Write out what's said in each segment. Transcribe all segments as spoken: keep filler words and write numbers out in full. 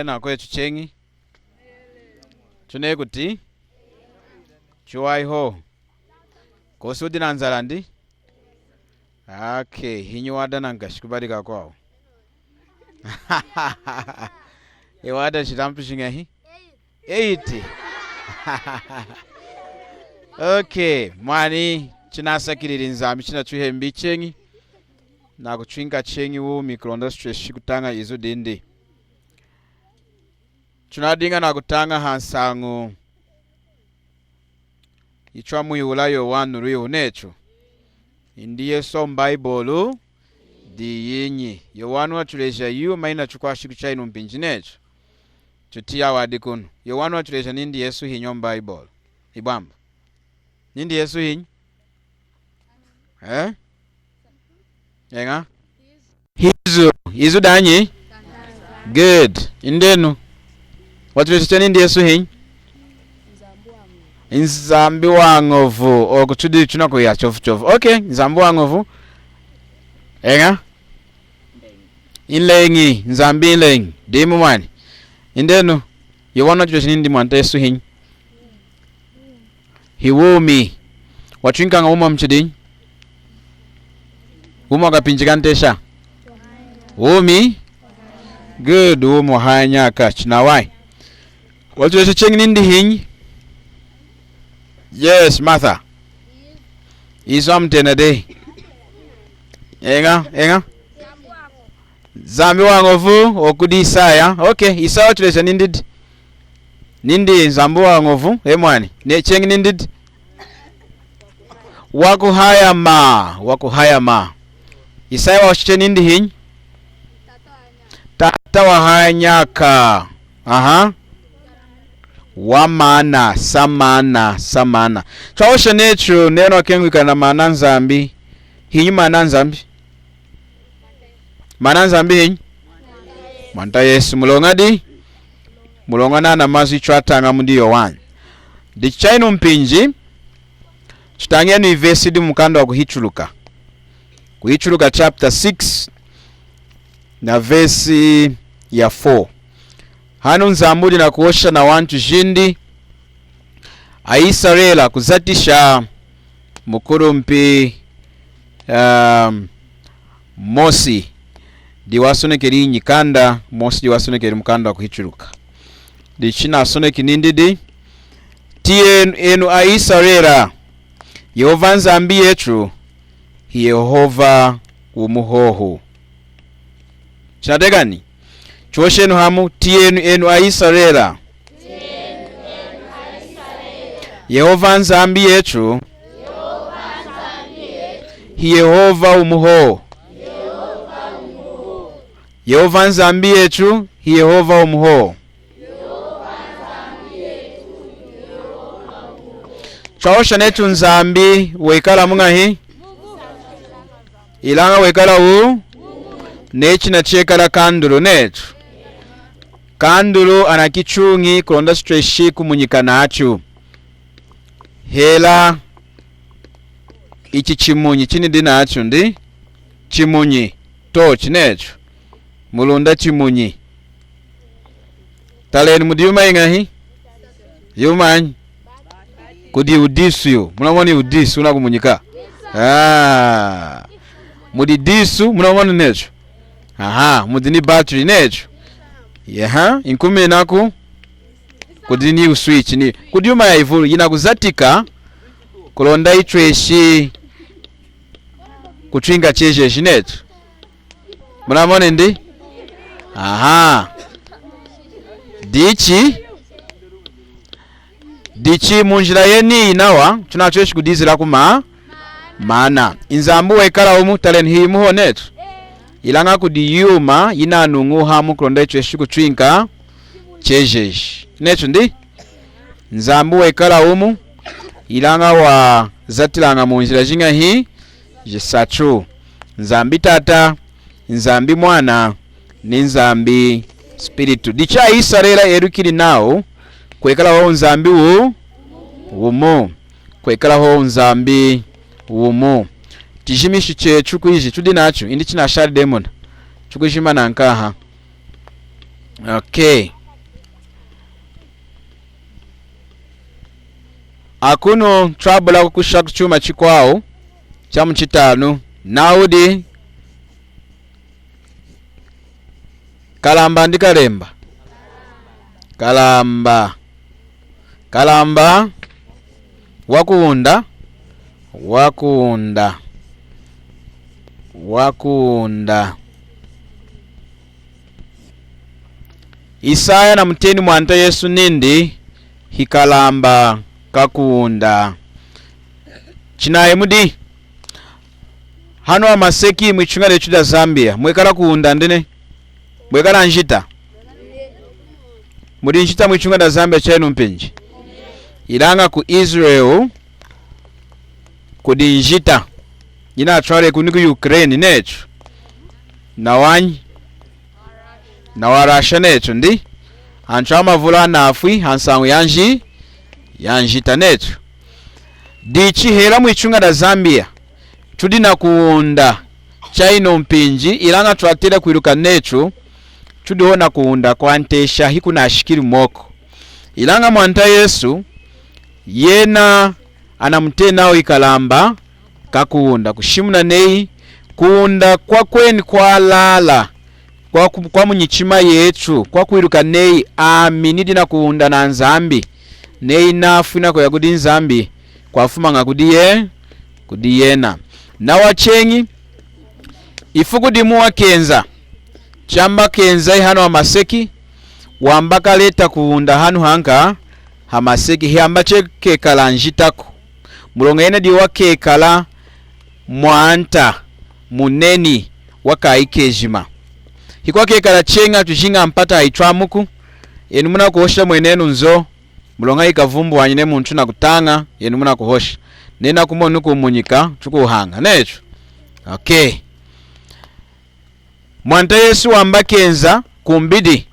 nakwetu cheñi. Tunehi kuti? Chiwahi hohu. Kosi wudi nanzala ndi? Okay, hinyi wada nankashi kubadika kwawu? Eyi wada chitampu chiñahi? Eight. Okay, mwani, chinasakilili Nzambi, chinatuhembi cheñi nakutwinka cheñi wumi kulonda tutweshi kutaña izu dindi. Tunadiña nakutaña hansañu yitwamwihula Yowanu lwihu netu. Indi Yesu muBayibolu diyinyi? Yowanu watuleja yuma yinatukwashi kuchayinu mpinji netu. Tutiya wadi kunu. Yowanu watuleja nindi Yesu hinyi muBayibolu? Ibwambu. Nindi Yesu hinyi? Eh? Eña? Izu. Izu danyi? Good. Indenu. Watuleja nindi Yesu hinyi? Nzambi wañovu. Oku tudi tunakuya chovu chovu. Okay, Nzambi wañovu. Eña? Inleñi. Nzambi inleñi. Dimu mwani. Indenu. Yowanu watuleja nindi Mwanta Yesu hinyi? Hiwumi. Watwinkaña wumi wamuchidinyi? Wumi wakapinji kantesha? Wumi? Good, wumi wahaya nyaka. Chinawahi. Watuleja cheñi nindi hinyi? Yes, Martha. Izu amutena dehi. Eña, eña. Nzambi wañovu, oku di Isaya. Okay, Isaya watuleja nindi di? Nindi Nzambi wañovu, e mwani. Neyi cheñi nindi di? Wakuhayama, wakuhayama. Isaya wahosha cheñi nindi hinyi? Tata wahaya nyaka. Aha. Wamaana, samaana, samaana. Twahosha netu, neyi wunakeñi kwikala namaana Nzambi. Hinyi maana Nzambi? Maana Nzambi hinyi? Mwanta Yesu. Muloña di? Muloña nana mazu itwataña mudi Yowanu. Dichi chayinu mpinji, tutañenu ivesi yidi mumukanda wa Kuhichuluka. Kuhichuluka chapter six na vesi ya four. Hanu Nzambi wudi nakuhosha nawantu jindi, aIsarela, kuzatisha mukulumpi, um, Mosi, diyi wasonekeli nyikanda, Mosi diyi wasonekeli mukanda wa Kuhichuluka. Dichi nasoneki nindi di, tiyenu enu aIsarela, Yehova Nzambi yetu, hi Yehova wumu hohu. Chinatiyakani? Chuhoshenu hamu, tiyenu enu aIsarela. Yehova Nzambi yetu, hi Yehova wumu hohu. Yehova Nzambi yetu, hi Yehova wumu hohu. Twahosha netu Nzambi wekala muñahi? Ilaña wekala wu, neyi china chekala kandulu netu. Kandulu anakituñi kulonda tutweshi kumunyika nachu. Hela ichi chimunyi chinidi nachu ndi chimunyi, torch netu. Mulunda chimunyi. Talenu, mudi yuma yiñahi? Yumanyi? Kudi wudisu yu. Munamoni wudisu wunakumunyika? Ah. Mudi disu, munamoni netu? Aha, mudi ni battery netu? Yaha, nkumininaku. Kudi ni switch ni. Kudi yuma yayivulu yinakuzatika kulonda yitweshi kutwinka chejeji netu. Munamoni ndi? Aha. Dichi, dichi munjila yeniyi nawa, tunatweshi kudizilaku ma, maana. Nzambi wekala wumu, talenu, hi wumu hohu netu. Ilaña kudi yuma yinanuñuhamu kulonda yitweshi kutwinka chejeji. Netu ndi? Nzambi wekala wumu, ilaña wazatilaña munjila jiñahi? Jisatu. Nzambi Tata, Nzambi Mwana, ni Nzambi Spiritu. Dichi aIsarela elukili nawu, kwekala hohu Nzambi wu, wumu. Kwekala hohu Nzambi wumu. Chijimishi chetu kwiji tudi nachu, indi chinashali dehi muna. Tukujima nankaha. Okay. Akunu twabula kukusha ku chuma chikwawu chamuchitanu, nawudi Kalamba ndi Kalemba? Kalamba. Kalamba. Wakuwunda. Wakuwunda. Wakuwunda. Isaya namuteni Mwanta Yesu nindi, hikalamba kakuwunda. Chinayi mudi hanu hamaseki mwituña detu da Zambia, mwekala kuwunda ndi nehi? Mwekala njita? Mudi njita mwituña da Zambia chayinu mpinji? Ilaña ku Israel kudi njita. Yinatwali kuni ku Ukraine, netu? Nawanyi? Nawa Russia, netu? Ndi antu amavulu anafwi hansañu ya nji-, ya njita, netu? Dichi hela mwituña da Zambia tudi nakuwunda chayinu mpinji, ilaña twatela kwiluka netu tudi hohu nakuwunda kwantesha, hikunashikili mwoku. Ilaña Mwanta Yesu yena anamutena nawu hikalamba kakuwunda, kushimuna neyi kuwunda kwakweni kwalala kwa ku-, kwa munyichima yetu, kwakwiluka neyi ami nidi nakuwunda na Nzambi, neyi nafwi nakuya kudi Nzambi, kwafumaña kudi ye-, kudi yena. Nawa cheñi, ifuku dimu wakenza, chamba kenza hanu hamaseki, wamba kaleta kuwunda hanu hanka hamaseki, hiyamba chekekala njitaku. Muloña yena diyi wakekala mwanta muneni wa kaayi kejima. Hikwakekala cheñi tujiña mpata hayitwamuku, enu munakuhosha mwenenu nzo, muloña hikavumbuwanyi neyi muntu nakutaña, enu munakuhosha. Neyi nakumona kumunyika, tukuhaña, netu? Okay. Mwanta Yesu wamba kenza kumbidi,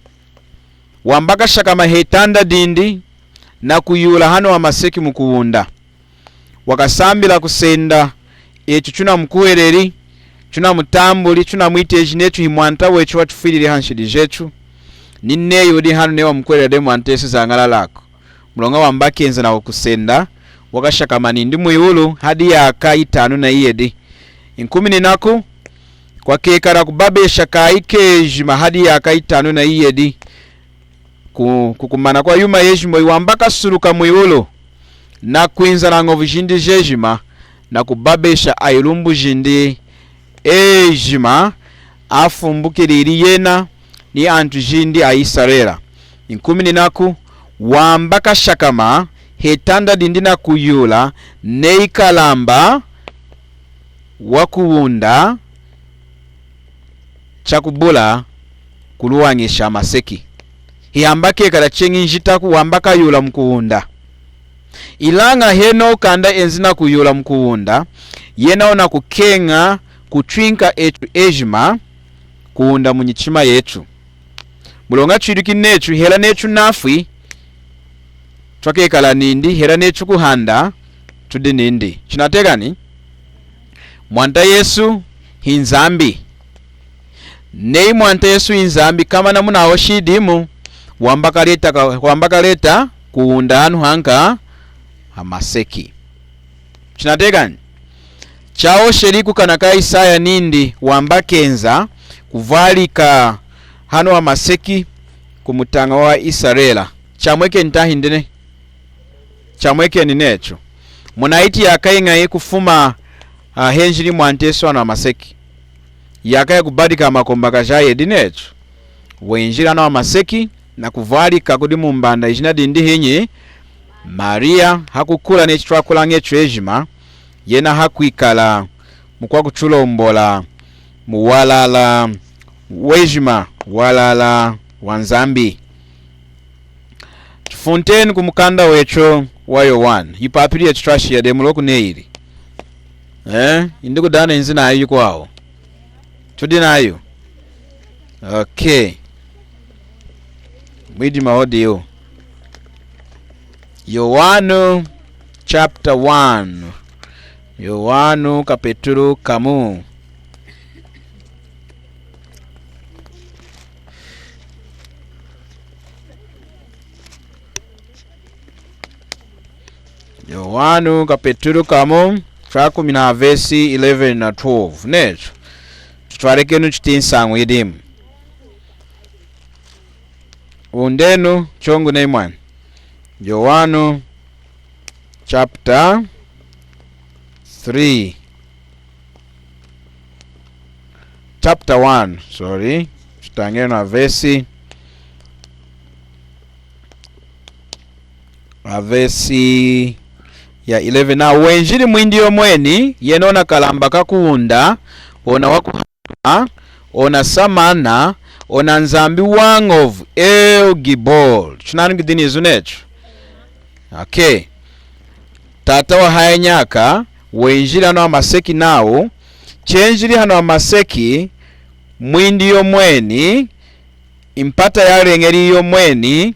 wamba kashakama hetanda dindi nakuyula hanu hamaseki mukuwunda. Wakasambila kusenda etu tunamukuhweleli, tunamutambuli, tunamwiteji netu hi mwanta wetu watufwilili hanshidi jetu. Nineyi wudi hanu neyi wamukuhwelela dehi Mwanta Yesu, zañalalaku. Muloña wamba kenza nakukusenda, wakashakama nindi mwiwulu hadi yaaka itanu na iyedi. Nkumininaku, kwakekala kubabesha kaayi kejima hadi yaaka itanu na iyedi. Ku, kukumana kwa yuma yejima iyi wamba kasuluka mwiwulu, nakwinza nañovu jindi jejima, nakubabesha ayilumbu jindi ejima afumbukilili yena ni antu jindi a Isarela. Nkumininaku, wamba kashakama hetanda dindi nakuyula neyi kalamba wakuwunda chakubula kuluwañesha hamaseki. Hiyamba kekala cheñi njitaku, wamba kayula mukuwunda. Ilaña henohu kanda enzi nakuyula mukuwunda, yena wunakukeña kutwinka etu ejima kuwunda munyichima yetu. Muloña twiluki netu, hela netu nafwi, twakekala nindi, hela netu kuhanda, tudi nindi. Chinatiyakani? Mwanta Yesu hi Nzambi. Neyi Mwanta Yesu hi Nzambi, komana munahoshi dimu, wamba kaleta ka-, wamba kaleta kuwunda hanu hanka hamaseki. Chinatiyakani? Chahosheli kukana ka Isaya nindi wamba kenza kuvwalika hanu hamaseki kumutaña wa Isarela. Chamwekeni tahindi nehi? Chamwekeni netu. Munahiti yaaka yiñahi kufuma, ah, henjili Mwanta Yesu hanu hamaseki? Yaaka yakubadika amakomba kajaha yedi netu. Wenjili hanu hamaseki nakuvwalika kudi mumbanda, ijina dindi hinyi? Maria. Hakukula neyi chitwakulaña etu ejima, yena hakwikala mukwakutulombola muwalala wejima, walala wa Nzambi. Tufunteni kumukanda wetu wa Yowanu. Yipapili yetu twashiya dehi muloña neyili. Eh? Indi kudi anenzi nayu yikwawu? Tudi nayu. Okay. Mwidima audio. Yowanu chapter one. Yowanu kapetulu kamu. Yowanu kapetulu kamu, twakumina vesi eleven na twelve. Netu, tutwalekenu chiti nsañu yidimu. Undenu, chongu neyi mwani. Yowanu chapter three. Chapter one, sorry. Tutañenu na vesi. A vesi ya eleven. Na wenjili mwindi yomweni, yena ona kalamba kakuwunda, ona wakuhama, ona samana, ona Nzambi wañovu, El Gibor. Tunanukidi nizu netu? Okay. Tata wahaya nyaka, wenjili hanu hamaseki nawu, chenjili hanu hamaseki, mwindi yomweni, mpata yaleñeli yomweni,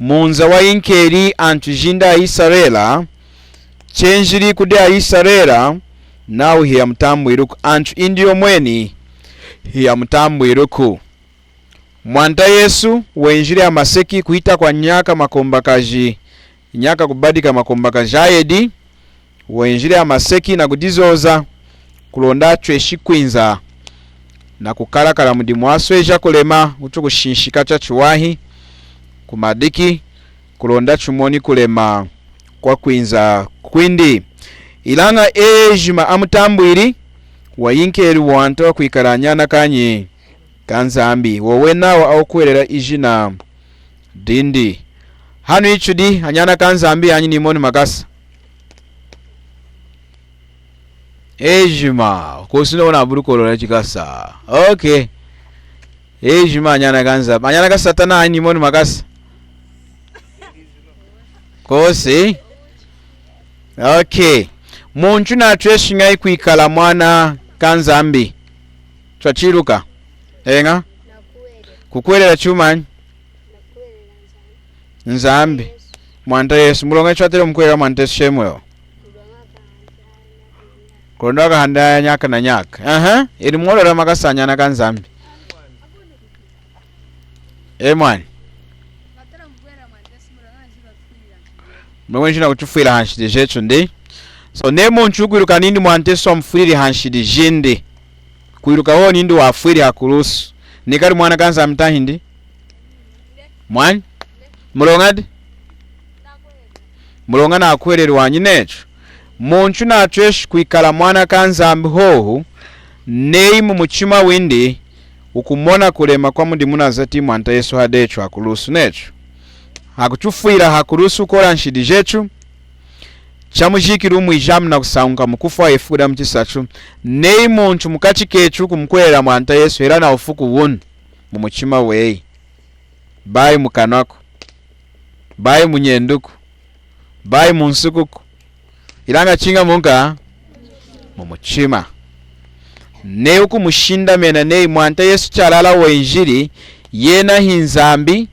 munza wayinkeli antu jindi aIsarela, chenjili kudi aIsarela, nawu hiyamutambwiluku, antu indi yomweni hiyamutambwiluku. Mwanta Yesu wenjili hamaseki kuhita kwanyaka makombakaji, nyaka kubadika makombakaji ayedi, wenjili hamaseki nakudizoza, kulonda atweshi kwinza nakukalakala mudimu wasweja kulema, wutukushinshika chachiwahi kumadiki, kulonda tumoni kulema kwakwinza kwindi. Ilaña ejima amutambwili, wayinkeli wanta wakwikala anyana kanyi kaNzambi, wowenawa akukuhwelela ijina dindi. Hanu ichudi anyana kaNzambi anyi, nimoni makasa. Ejima, kosi nona abuli kulola chikasa. Okay. Ejima anyana kaNzambi. Anyana kaSatana anyi, nimoni makasa. Kosi. Okay. Muntu natweshi ñahi kwikala mwana kaNzambi? Twachiluka. Eña? Kukuhwelela chumanyi? Nzambi. Mwanta Yesu. Muloña ichi watela kumukuhwelela Mwanta Yesu shemwewa? Kulonda wakahanda nyaka na nyaka. Aha. Enu mwolola makasa anyana kaNzambi. E mwani. Muloña wenjili nakutufwila hanshidi jetu ndi. So, neyi muntu wukwiluka nindi Mwanta Yesu wamufwilili hanshidi jindi, kwiluka hohu nindi wafwili hakulusu, neyi kali mwana kaNzambi tahindi? Mwani? Muloñadi? Muloña nakuhweleli wanyi netu, muntu natweshi kwikala mwana kaNzambi hohu, neyi mumuchima windi wukumona kulema kwamudimu wunazati Mwanta Yesu hadi etu hakulusu netu. Hakutufwila hakulusu kola nshidi jetu, chamujikiluwu mwijamu nakusañuka mukufwa ifuku damuchisatu, neyi muntu mukachi ketu wukumukuhwelela Mwanta Yesu hela nawufuku wunu mumuchima weyi, bayi mukanwaku, bayi munyenduku, bayi munsukuku, ilaña chiña munka mumuchima. Neyi wukumushindamena neyi Mwanta Yesu chalala wenjili, yena hiNzambi,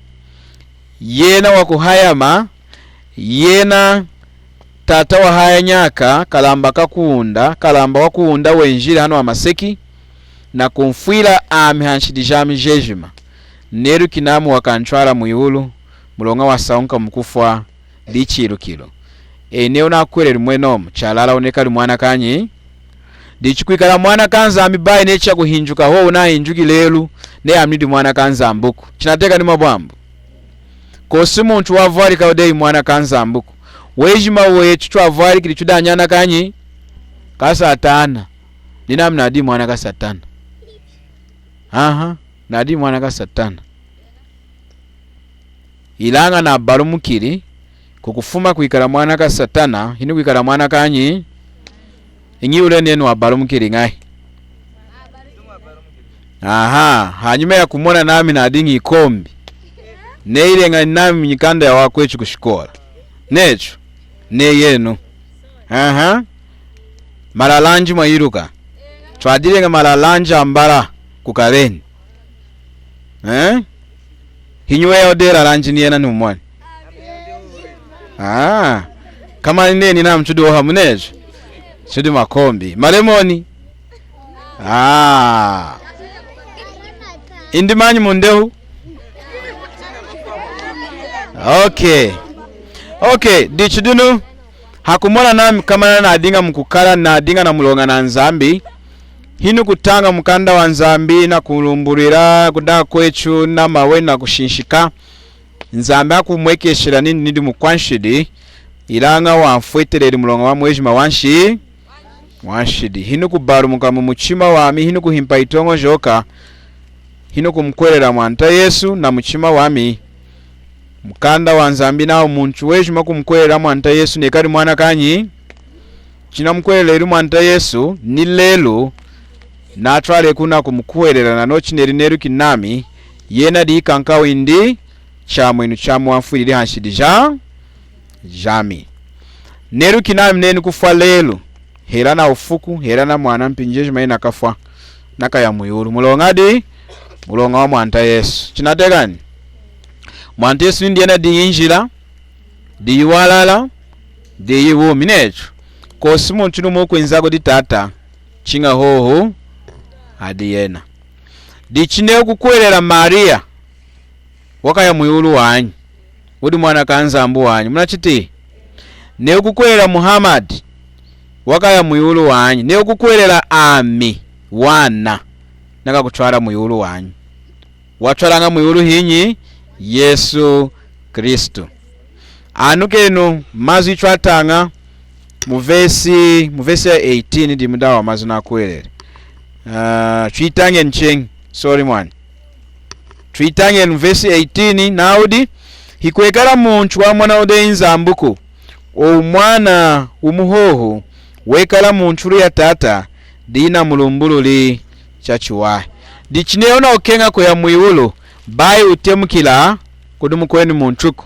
yena wakuhayama, yena Tata wahaya nyaka, kalamba kakuwunda, kalamba wakuwunda wenjili hanu hamaseki, nakumfwila ami hanshidi jami jejima. Neluki nami wakantwala mwiwulu, muloña wasañuka mukufwa, dichi ilukilu. Enu nakuhweleli mwenomu, chalala wunekali mwana kanyi? Dichi kwikala mwana kaNzambi bayi neyi chakuhinjuka hohu wunahinjuki lelu, neyi ami nidi mwana kaNzambuku. Chinatiyakani mabwambu? Kosi muntu wavwalika dehi mwana kaNzambuku. Wejima wetu twavwalikili tudi anyana kanyi? KaSatana. Ninami nadi mwana kaSatana. Aha, nadi mwana kaSatana. Ilaña nabalumukili kukufuma kwikala mwana kaSatana, hinu kwikala mwana kanyi? Iñihulenu enu wabalumukili ñahi? Aha, hanyima yakumona nami nadiña ikombi, neyileña nami nyikanda yawakwetu kushikola. Netu, neyi enu. Aha. Malalanji mwayiluka. Twadileña malalanji ambala kukaleni. Eh? Hinyi weya wudi lalanji ni yena ni umwani? Ah. Kama neni nami tudi oha munejo. Tudi makombi. Malemoni. Ah. Indi manyi mundehu? Okay. Okay, dichi dinu. Hakumona nami komana nadiña mukukala, nadiña namuloña na Nzambi. Hinukutaña mukanda wa Nzambi nakulumbulwila kudi akwetu namawe nakushinshika. Nzambi hakumwekeshela nindi nidi mukwanshidi, ilaña wamfweteleli muloña wami wejima wanshi-, wanshidi. Hinukubalumuka mumuchima wami, hinukuhimpa itoñojoka, hinukumukuhwelela Mwanta Yesu namuchima wami. Mukanda wa Nzambi nawu muntu wejima kumukuhwelela Mwanta Yesu nekali mwana kanyi. Chinamukuhweleleli Mwanta Yesu, ni lelu natwaleku nakumukuhwelela, nanochu chineli neluki nami, yena diyi kankawindi, Chamwinu chami wamfwilili hanshidi ja-, jami. Neluki nami nenu kufwa lelu, hela na wufuku, hela na mwana, mpinji jejima inakafwa, nakaya mwiwulu. Muloña di, muloña wa Mwanta Yesu. Chinatiyakani? Mwanta Yesu nindi yena diyi njila, diyi walala, diyi wumi. Nechu, kwosi muntu wumu wukwinza kudi Tata, chiña hohu hadi yena. Dichi neyi wukukuhwelela Mariya, wakaya mwiwulu wanyi, wudi mwana kaNzambi wanyi. Munachitiyi? Neyi wukukuhwelela Muhammad, wakaya mwiwulu wanyi. Neyi wukukuhwelela ami, wana, nakakutwala mwiwulu wanyi. Watwalaña mwiwulu hinyi? Yesu Kristu. Anukenu mazu itwataña mu vesi, mu vesi ya eighteen, dimu dawa mazu nakuhweleli. Ah, twitañenu cheñi. Sorry, mwani. Twitañenu mu vesi eighteen, nawudi, hikwekala muntu wamona dehi Nzambiku, owu mwana wumu hohu, wekala munchulu ya Tata, diyi namulumbululi chachiwahi. Dichi neyi wunakukeña kuya mwiwulu, bayi wutemukila kudi mukwenu muntuku.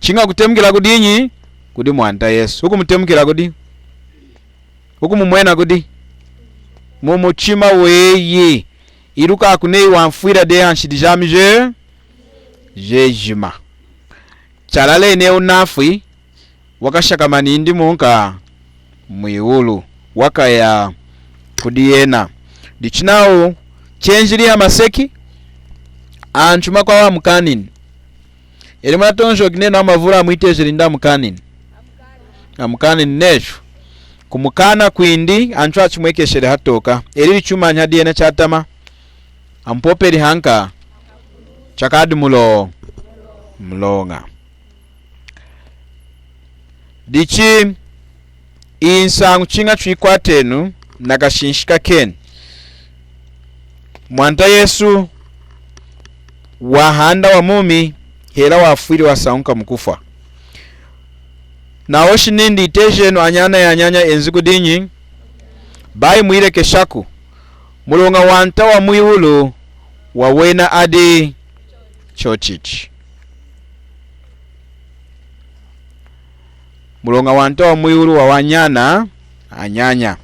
Chiña kutemukila kudinyi? Kudi Mwanta Yesu. Wukumutemukila kudi? Wukumumwena kudi? Mumuchima weyi. Iluka kuneyi wamfwila dehi hanshidi jami je-, jejima. Chalala neyi wunafwi, wakashakama nindi munka mwiwulu, wakaya kudi yena. Dichi nawu, chenjili hamaseki, antu amakwawu amukanini. Enu munatoñojoki nenu amavulu amwitejeli nindi amukanini? Amukanini. Nechu, kumukana kwindi, antu achimwekesheli hatooka. Elili chumanyi hadi yena chatama? Amupopeli hanka? Chakadi mulo-, muloña. Dichi, iyi nsañu chiña tuyikwatenu nakashinshi kakeni. Mwanta Yesu wahanda wamumi, hela wafwili, wasañuka mukufwa. Nahoshi nindi, tejenu anyana anyanya enzi kudinyi, bayi mwilekeshaku, muloña wanta wamwiwulu wawena adi chochichi. Muloña wanta wamwiwulu wawanyana anyanya.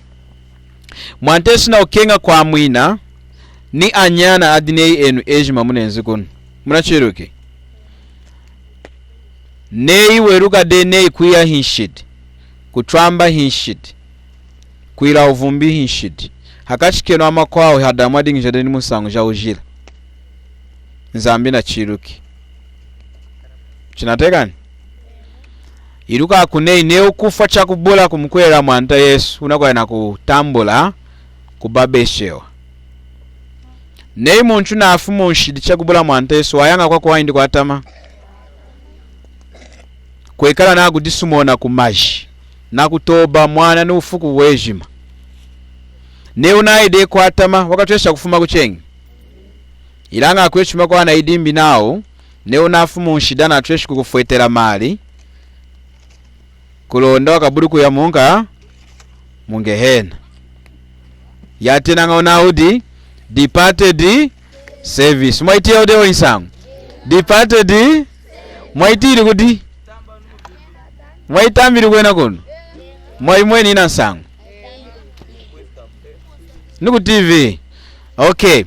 Mwanta Yesu nakukeña kwamwina ni anyana adi neyi enu ejima munenzi kunu. Munachiluki? Neyi weluka dehi neyi kwiya hinshidi, kutwamba hinshidi, kwila wuvumbi hinshidi, hakachi kenu amakwawu hadaha mwadiñija dehi ni munsañu jawujila. Nzambi nachiluki. Chinatiyakani? Iluka kuneyi, neyi wukufwa chakubula kumukuhwelela Mwanta Yesu, wunakuya nakutambula kubabeshewa. Neyi muntu nafwi munshidi chakubula Mwanta Yesu, wayaña kwakuwahi indi kwatama? Kwekala nakudisumona kumaji, nakutoba mwana ni wufuku wejima. Neyi wunayi dehi kwatama, wakatwesha kufuma kucheñi? Ilaña akwetu amakwawu anayidimbi nawu, neyi wunafwi munshidi anatweshi kukufwetela mali, kulonda wakabuli kuya munka, muNgehena. Yatenañawu nawu di departed service. Mwayitiya dehi iyi nsañu? Departed. Mwayitiyili kudi? Mwayitambili kwenoku kunu? Mwayimweni iyi nsañu? Ni ku T V. Okay.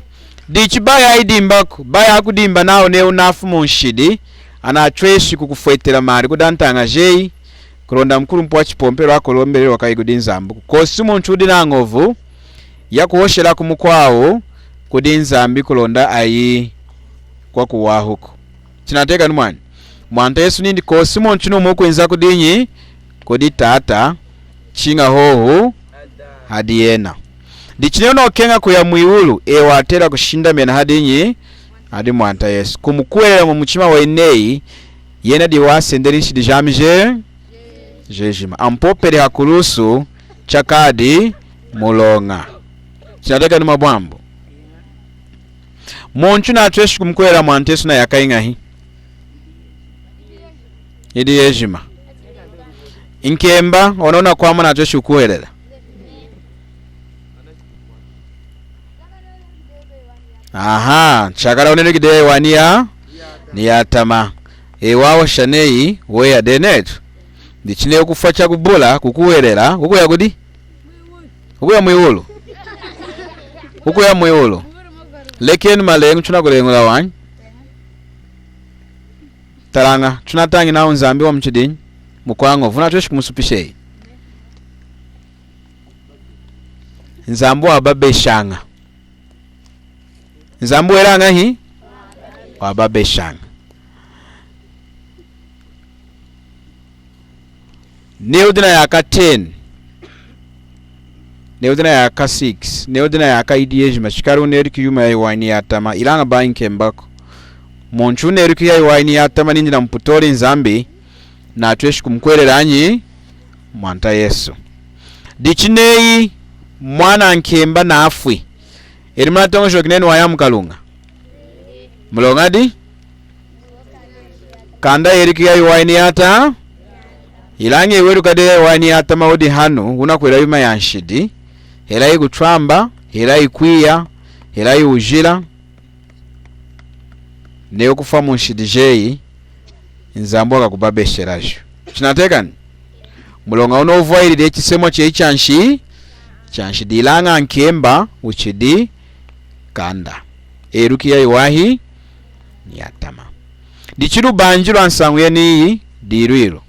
Dichi bayi ayidimbaku, bayi akudimba nawu neyi wunafwi munshidi, anatweshi kukufwetela mali kudi antaña jeyi, kulonda mukulumpi wachipompelu akulombeleli wakayi kudi Nzambiku. Kwosi muntu wudi nañovu yakuhoshela kumukwawu kudi Nzambi kulonda ayi kwakuwahuku. Chinatiyakani mwani? Mwanta Yesu nindi kwosi muntu niwumu wukwinza kudinyi? Kudi Tata, chiña hohu hadi yena. Dichi neyi wunakeña kuya mwiwulu, eyi watela kushindamena hadinyi? Hadi Mwanta Yesu. Kumukuhwelela mumuchima weyi neyi, yena diyi wasendeli nshidi jami je-, jejima. Amupopeli hakulusu chakadi muloña. Chinatiyakani mabwambu? Muntu natweshi kumukuhwelela Mwanta Yesu na yaaka yiñahi? Yidi yejima. Nkemba, ona wunakwama natweshi kukuhwelela? Aha, chakala wuneluki dehi yayiwahi ni ya-, ni yatama. Eyi wahosha neyi, weya dehi netu. Dichi neyi wukufwa chakubula kukuhwelela, wukuya kudi? Wukuya mwiwulu. Wukuya mwiwulu. Lekenu maleñu, tunakuleñula wanyi. Talaña, tunatañi nawu Nzambi wamuchidinyi? Mukwañovu, natweshi kumusupisha eyi? Nzambi wababeshaña. Nzambi welaña hi? Wababeshaña. Neyi wudi na yaaka ten, neyi wudi na yaaka six, neyi wudi na yaaka yidi yejima, shikali wuneluki yuma yayiwahi ni yatama, ilaña bayi nkembaku. Muntu wuneluki yayiwahi ni yatama nindi namuputoli Nzambi, natweshi kumukuhwelela anyi? Mwanta Yesu. Dichi neyi mwana nkemba nafwi, enu munatoñojoki nenu waya mukaluña? Muloñadi? Kanda yeluki yayiwahi ni yata-, ilaña eyi weluka dehi yayiwahi ni yatama, wudi hanu, wunakwila yuma yanshidi, hela yikutwamba, hela yikwiya, hela yiwujila, neyi wukufwa munshidi jeyi, Nzambi wakakubabeshelaju. Chinatiyakani? Muloña wunovwahilili chisemwa cheyi chanshi-, chanshidi, ilaña nkemba wuchidi kanda. Eluki yayiwahi ni yatama. Dichi lubanji lwansañu yeniyi dilwilu.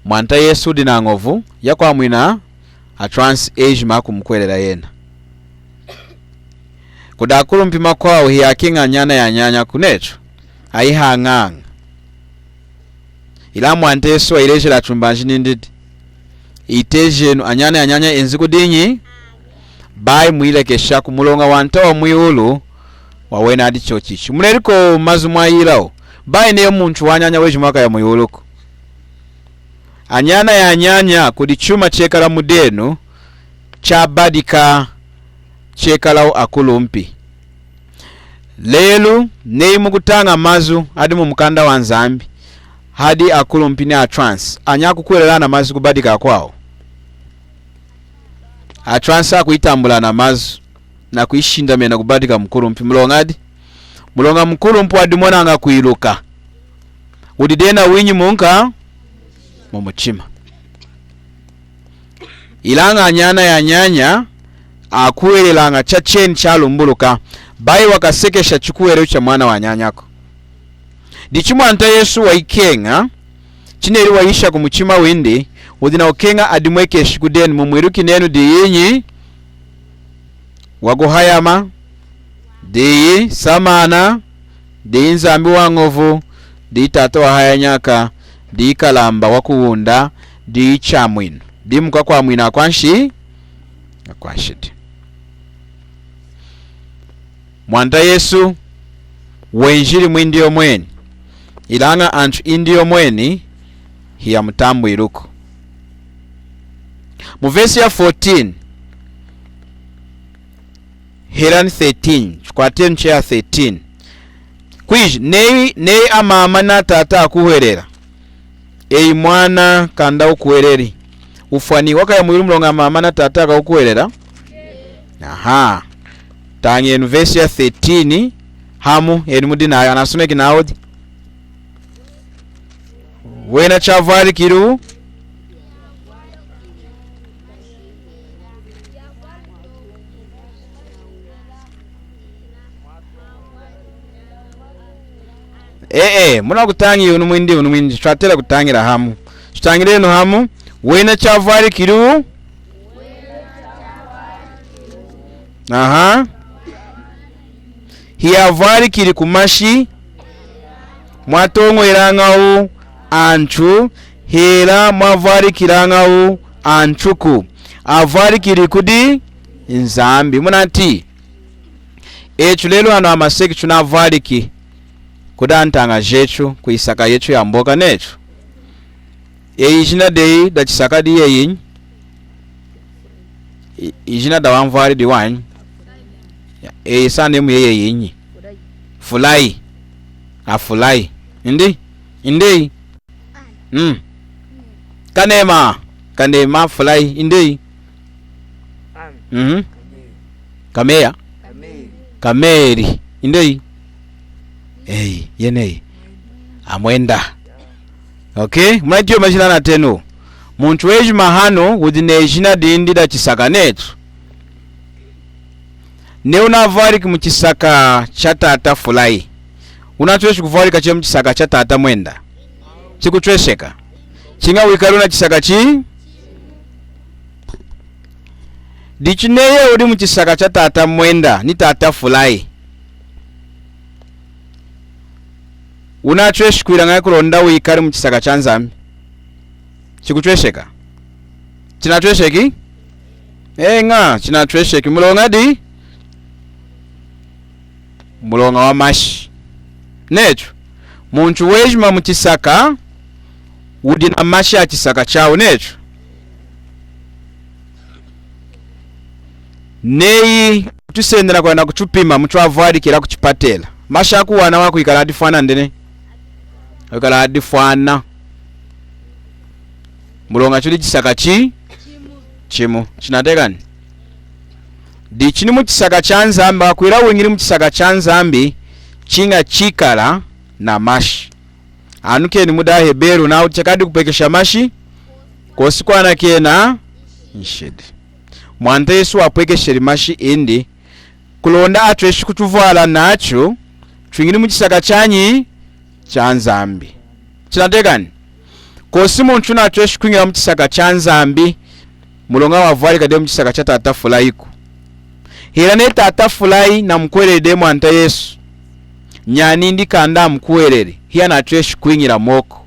Mwanta Yesu wudi nañovu yakwamwina atwansi ejima akumukuhwelela yena. Kudi akulumpi amakwawu hiyakeña anyana anyanya kunetu, ayihañaña. Ilaña Mwanta Yesu wayilejeli atumbanji nindi, itejenu anyana anyanya enzi kudinyi? Bayi mwilekeshaku, muloña wanta wamwiwulu wawena adi chochichi. Muneluki mazu mwayilawu? Bayi neyi muntu wanyanya wejima wakaya mwiwuluku. Anyana anyanya kudi chuma chekala mudenu, chabadika chekalawu akulumpi. Lelu, neyi mukutaña mazu adi mumukanda waNzambi hadi akulumpi ni atwansi, anyi akukuhwelela ana mazu kubadika akwawu? Atwansi akuyitambula ana mazu nakuyishindamena kubadika mukulumpi. Muloñadi? Muloña mukulumpi wadimonaña kwiluka. Wudi dehi nawinyi munka? Mumuchima. Ilaña anyana anyanya akuhwelelaña chacheni chalumbuluka, bayi wakasekesha chikuhwelelu chamwana wanyanyaku. Dichi Mwanta Yesu wayikeña, chineli wayisha kumuchima windi, wudi nakukeña adimwekeshi kudenu, mumwiluki nenu diyinyi? Wakuhayama, diyi Samana, diyi Nzambi wañovu, diyi Tata wahaya nyaka, diyi Kalamba wakuwunda, diyi Chamwinu, diyi Mukwakwamwina akwanshi-, akwanshidi. Mwanta Yesu wenjili mwindi yomweni, ilaña antu indi yomweni hiyamutambwiluku. Mu vesi ya fourteen, helani thirteen, chikwatenu cheya thirteen. Kwiji, neyi, neyi amama na tata akuhwelela, eyi mwana kanda ukuhweleli, wufwa ni wakaya mwiwulu muloña amama na tata akakukuhwelela? Aha. Tañenu vesi ya thirteen hamu, enu mudi nayu, anasoneki nawudi. Wena chavwalikilu. Ee, ee, munakutañi unu mwindi, unu mwindi, twatela kutañila hamu. Tutañilenu hamu. Wena chavwalikilu. Aha. Hiyavwalikili kumashi. Mwatoñwelañawu antu, hela mwavwalikilañawu antuku. Avwalikili kudi Nzambi. Munatiyi, etu lelu hanu hamaseki tunavwaliki kudi antaña jetu, kuyisaka yetu yamboka netu. Eyi ijina deyi dachisaka diyeyinyi? I-, ijina dawanvwali diwanyi? Eyi surname yeyeyinyi? Fulayi. Afulayi. Indi? Indi? Mm. Kanema. Kanema Fulayi. Indi? Mhm. Kameya? Kameli. Indi? Eyi, yeneyi. Amwenda. Okay, munatiyi majina anatenu. Muntu wejima hanu wudi nejina dindi dachisaka netu. Neyi wunavwaliki muchisaka chatata Fulayi, wunatweshi kuvwalika cheñi muchisaka chatata Mwenda? Chikutwesheka. Chiña wikali wunachisaka chi. Dichi neyi wudi muchisaka chatata Mwenda ni tata Fulayi, wunatweshi kwila ñahi kulonda wikali muchisaka chaNzambi? Chikutwesheka? Chinatwesheki? Eña, chinatwesheki. Muloña di? Muloña wamashi. Netu, muntu wejima muchisaka wudi namashi achisaka chawu, netu. Neyi tusenda nakwenda kutupima mutwavwalikila kuchipatela, mashi akuwana akwikala adifwana ndene? Akwikala adifwana. Muloña tudi chisaka chi-, chimu. Chinatiyakani? Dichi ni muchisaka chaNzambi, hakwila wiñili muchisaka chaNzambi, chiña chikala namashi. Anukenu mudi aHeberu nawu chakadi kupwekesha mashi, kwosi kwanakena nshidi. Mwanta Yesu wapwekesheli mashi indi, kulonda atweshi kutuvwala nachu, twiñili muchisaka chanyi? ChaNzambi. Chinatiyakani? Kwosi muntu natweshi kwiñila muchisaka chaNzambi, muloña wavwalika dehi muchisaka chatata Fulayiku. Hela neyi tata Fulayi namukuhweleli dehi Mwanta Yesu, nyanindi kanda amukuhweleli, hiyanatweshi kwiñila mwoku.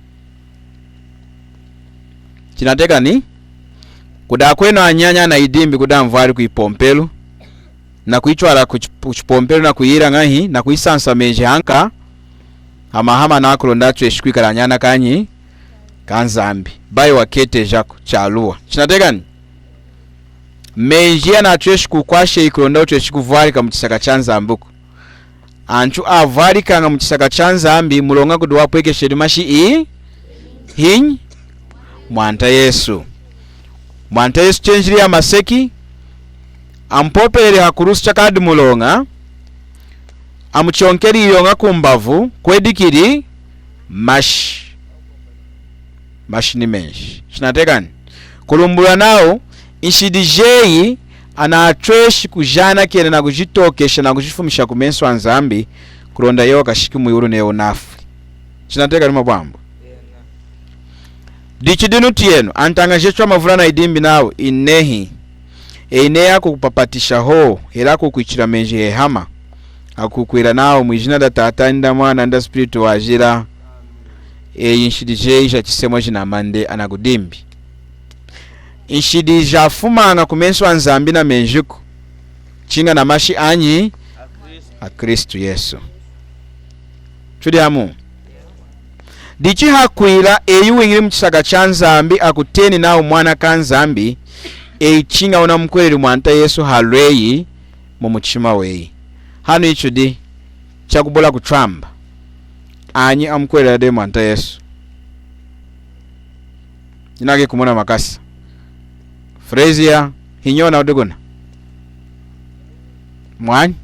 Chinatiyakani? Kudi akwenu anyanya anayidimbi kudi anvwali kuyipompelu, nakuyitwala kuchi-, kuchipompelu nakuyila ñahi, nakuyisansa menji hanka, hamahama nakulonda atweshi kwikala anyana kanyi? KaNzambi. Bayi waketejaku chaluwa. Chinatiyakani? Menji hiyanatweshi kukwasha kulonda wutweshi kuvwalika muchisaka chaNzambiku. Antu avwalikaña muchisaka chaNzambi muloña kudi wapwekesheli mashi i-, hinyi? Mwanta Yesu. Mwanta Yesu chenjiliyi hamaseki, amupopeleli hakulusu chakadi muloña, amuchonkeli iyoña kumbavu, kwedikili mashi. Mashi ni menji. Chinatiyakani? Kulumbulula nawu, nshidi jeyi anatweshi kujanakena nakujitookesha nakujifumisha kumesu aNzambi, kulonda yeyi wakashiki mwiwulu neyi wunafwi. Chinatiyakani mabwambu? Dichi dinu tiyenu, antaña jetu amavulu anayidimbi nawu, inehi. Eyi neyi akukupapatisha hohu, hela akukwichila menji hehama, akukwila nawu mwijina daTata, nidaMwana, nidaSpiritu Wajila, eyi nshidi jeyi jachisemwa jinamani dehi, anakudimbi. Nshidi jafumaña kumesu aNzambi namenjiku, chiña namashi anyi? AKristu Yesu. Tudi hamu? Dichi hakwila eyi wiñili muchisaka chaNzambi, akuteni nawu mwana kaNzambi, eyi chiña wunamukuhweleli Mwanta Yesu halweyi mumuchima weyi. Hanu ichi chidi chakubula kutwamba. Anyi amukuhwelela dehi Mwanta Yesu? Inaki kumona makasa. Fresia, hinyi ona wudi kuna? Mwani?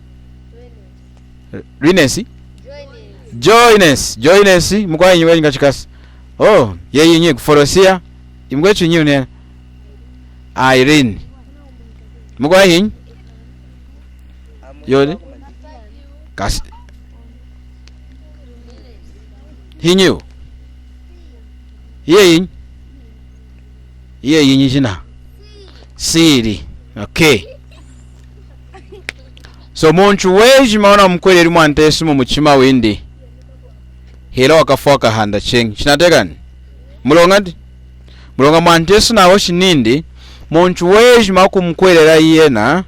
Rines? Joines. Joines. Mukwawu hinyi wenyi kachikasa? Oh, yeyi hinyi? Kuforosia? Imukwetu hinyi unena? Irene. Mukwawu hinyi? Yodi? Kasi. Hinyi? Iye yinyi? Iye yinyi jina? Sili. Okay. So, muntu wejima wunamukuhweleli Mwanta Yesu mumuchima windi, hela wakafwa wakahanda cheñi. Chinatiyakani? Muloñadi? Muloña Mwanta Yesu nahoshi nindi, muntu wejima wakumukuhwelela yena,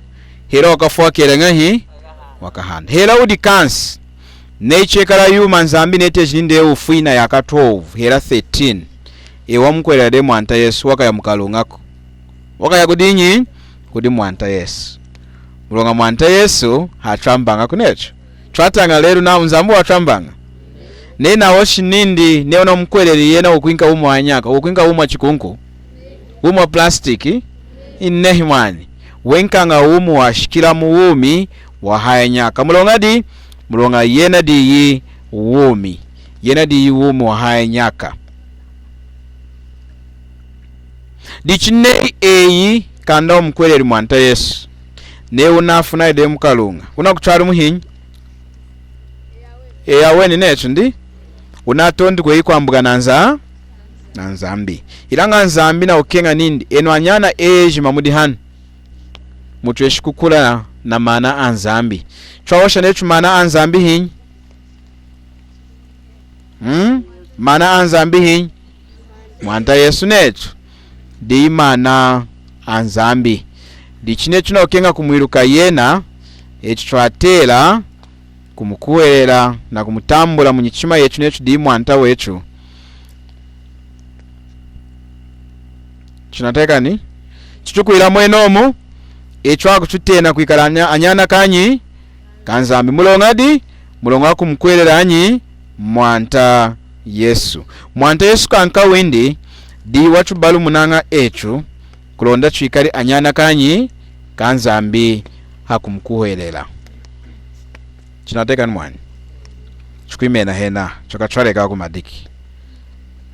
hela wakafwa wakela ñahi? Wakahanda. Hela wudi kansi, neyi chekala yuma Nzambi neteji nindi eyi wufwi na yaaka twelve hela thirteen, eyi wamukuhwelela dehi Mwanta Yesu, wakaya mukaluñaku. Wakaya kudinyi? Kudi Mwanta Yesu. Muloña Mwanta Yesu hatwambañaku, netu. Twataña lelu nawu Nzambi watwambaña. Neyi nahoshi nindi, neyi wunamukuhweleli yena wukwinka wumi wahaya nyaka, wukwinka wumi wachikunku, wumi wa plastic, inehi mwani. Wenkaña wumi washikila muwumi wahaya nyaka. Muloñadi? Muloña yena diyi wumi. Yena diyi wumi wahaya nyaka. Dichi neyi eyi kanda wumukuhweleli Mwanta Yesu, neyi wunafunayi dehi mukaluña, wunakutwala muhinyi? Eyi aweni netu ndi wunatondi kweyi kwambuka na Nza-, na Nzambi. Ilaña Nzambi nakukeña nindi, enu anyana ejima mudi hanu, mutweshi kukula na maana a Nzambi. Twahosha netu maana a Nzambi hinyi? Hmm? Maana a Nzambi hinyi? Mwanta Yesu netu diyi maana a Nzambi. Dichi netu tunakukeña kumwiluka yena, etu twatela kumukuhwelela na kumutambula munyichima yetu netu diyi Mwanta wetu. Chinatiyakani? Chitukwila mwenomu, etu akututena kwikala anya-, anyana kanyi? Ka Nzambi. Muloñadi? Muloña wakumukuhwelela anyi? Mwanta Yesu. Mwanta Yesu kankawindi diyi watubalumunaña etu kulonda twikali anyana kanyi? Ka Nzambi hakumukuhwelela. Chinatiyakani mwani? Tukwimena hena, twakatwaleka kumadiki.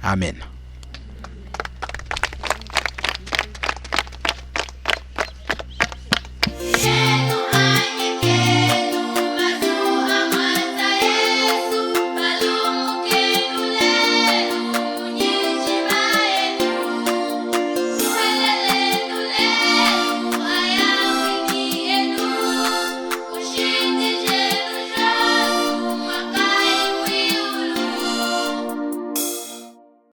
Amen.